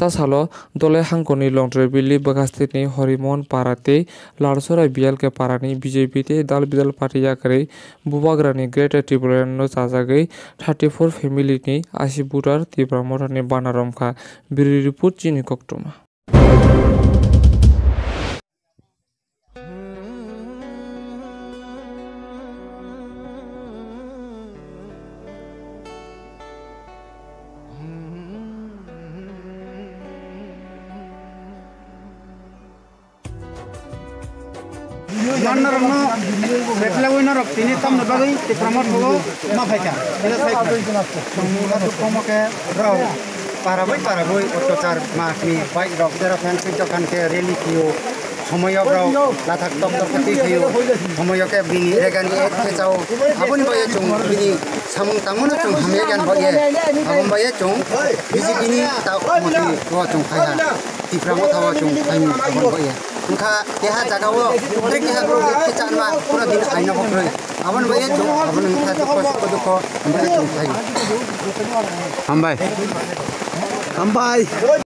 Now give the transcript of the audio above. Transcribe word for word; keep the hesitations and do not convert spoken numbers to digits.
Ta salo Dolai hangkoni Longtrai Valley bwkha state ni Horimohon Para tei Lalsora B L K Para ni B J P tei dal bidal party yakarwi Bubagra ni Greater Tipraland no chajagwi thirty four family ni asi voter Tipra Motha ni bana romkha. Bureau report, chini koktwma. Manna rokno reply wino rok tini tamno bagwi Tipra Motha o ma phaikha. Tini sai kha. Tongmung hadu komo khe rok para bai para bai ottachar ma kni bai rok jera phan sui dokan khe rally khio. Somoyok rok lathak tok tok khe twi khaio. Somoyok khe bini regani et khe chao. Aboni bagwi chwng bini samung tangmano chwng hamya yan bagwi. Aboni bagwi chwng B J P ni ta moti o chwng phai ha. Tipra Motha o chwng phai ni aboni bagwi. Wngkha keha jaga o tre keha borok et khe chanma pura din aina bo kwrwi. Aboni bagwi chwng aboni wngkha dukho sukho dukho aboni bagwi chwng phai. Hambai. Hambai.